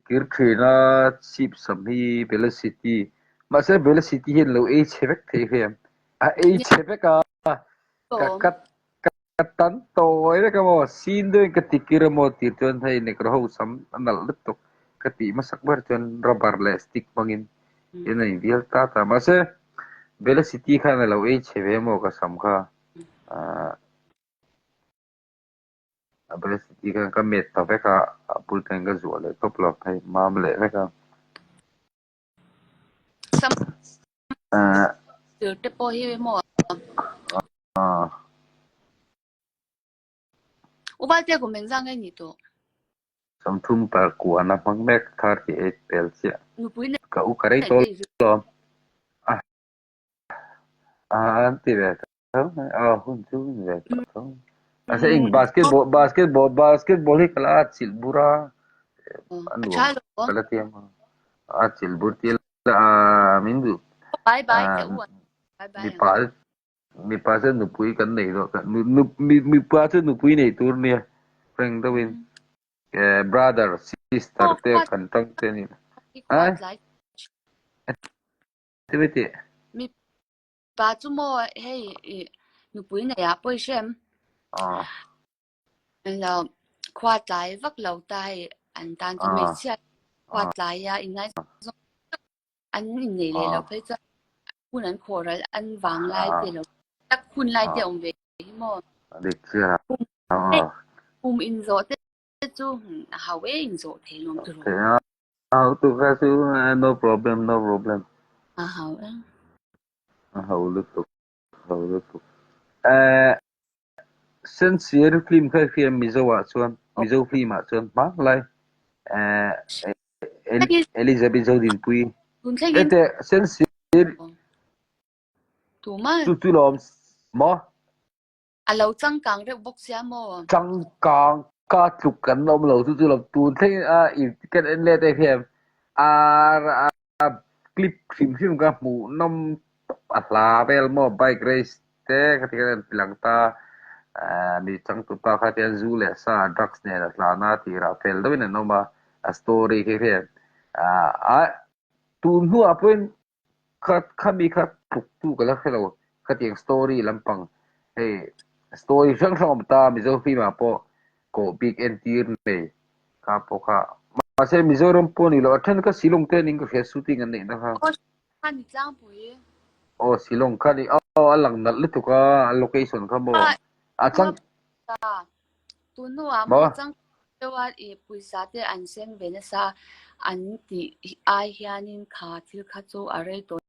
Kir thin a, chip sam hi velocity mahse velocity hian lo ei chhe vek thei hriam a ei chhe vek a ka ka ka tan tawi vek a maw sin deuhin ka ti kir a maw tih chuan hei negro ho sam a nalh lutuk ka tih hmasak ber chuan rubber leh stick hmangin in a invial ta ta mahse velocity khan a lo ei chhe ve maw ka sam kha ah. A velocity khan ka met ta vek a, a bul ten ka zuah leh tawp lo hei mam leh vek a. Sam tir te pawh hi maw? U Valte kum engzah nge ni tawh? 30 pakua na hmang mek 38 pel chiah. Nupui nei Ka u ka rei tawh lo. A an ti ve tho mai a hun chu ni ve tawh tho. Mahse eng basketball basketball basketball hi ka la atchilh bur a a nuam ka la ti ang a atchilh bur tia la a min duh mipa mipa chuan nupui kan nei dawn mipa chuan nupui nei tur nia frank deuhin brother sister te kan tang te a ni a. Mipa chu maw hei i nupui nei ah pawh i hrem. Englo khua tlai vak lo ta hei an tan chuan hmeichhia khua tlai a inngaizawng an innei leh lo phei chuan hun an khawh ral an vang lai te lo tak hun lai te a awm ve hi maw. Kum inzawh te chu a hau e inzawh thei lawm tiraw. Hau tu kha chu no problem no problem. A hau e. A hau lutuk hau lutuk. Eh Sensier film kha hria Mizo ah chuan Mizo film ah chuan hma lai eh Elizabeth Zodinpui. Ete Sensier Tuma chu chu lawm maw? A lo changkang reuh bawk sia maw? Changkang ka tluk kan awm lo chu chu lo tun thleng a i kan en let em hian a clip hrim hrim ka hmuh nawm tawp a hla vel maw bike race te kha ti khan an ti lang ta mi changtupa kha tian zu leh sa drugs nen a tlan a tirah fel deuhin an awm a a story khi hian a tun hnuah pawhin Kha khami kha tluk tu ka la hre lo khatiang story lampang hei story hrang hrang awm ta Mizo film ah pawh kawh bik entir nei kha pawh kha mahse Mizoram pawh ni lo a then kha Shillong te ning ka hria shooting an neih na kha. Aw kha ni tlangpui. Aw Shillong kha ni aw a lang nalh lutuk a a location kha maw a chang Tun hnuah maw chang deuha i pawisa te an seng ve nasa an tih ai hianin kha thil kha chu a rei tawh.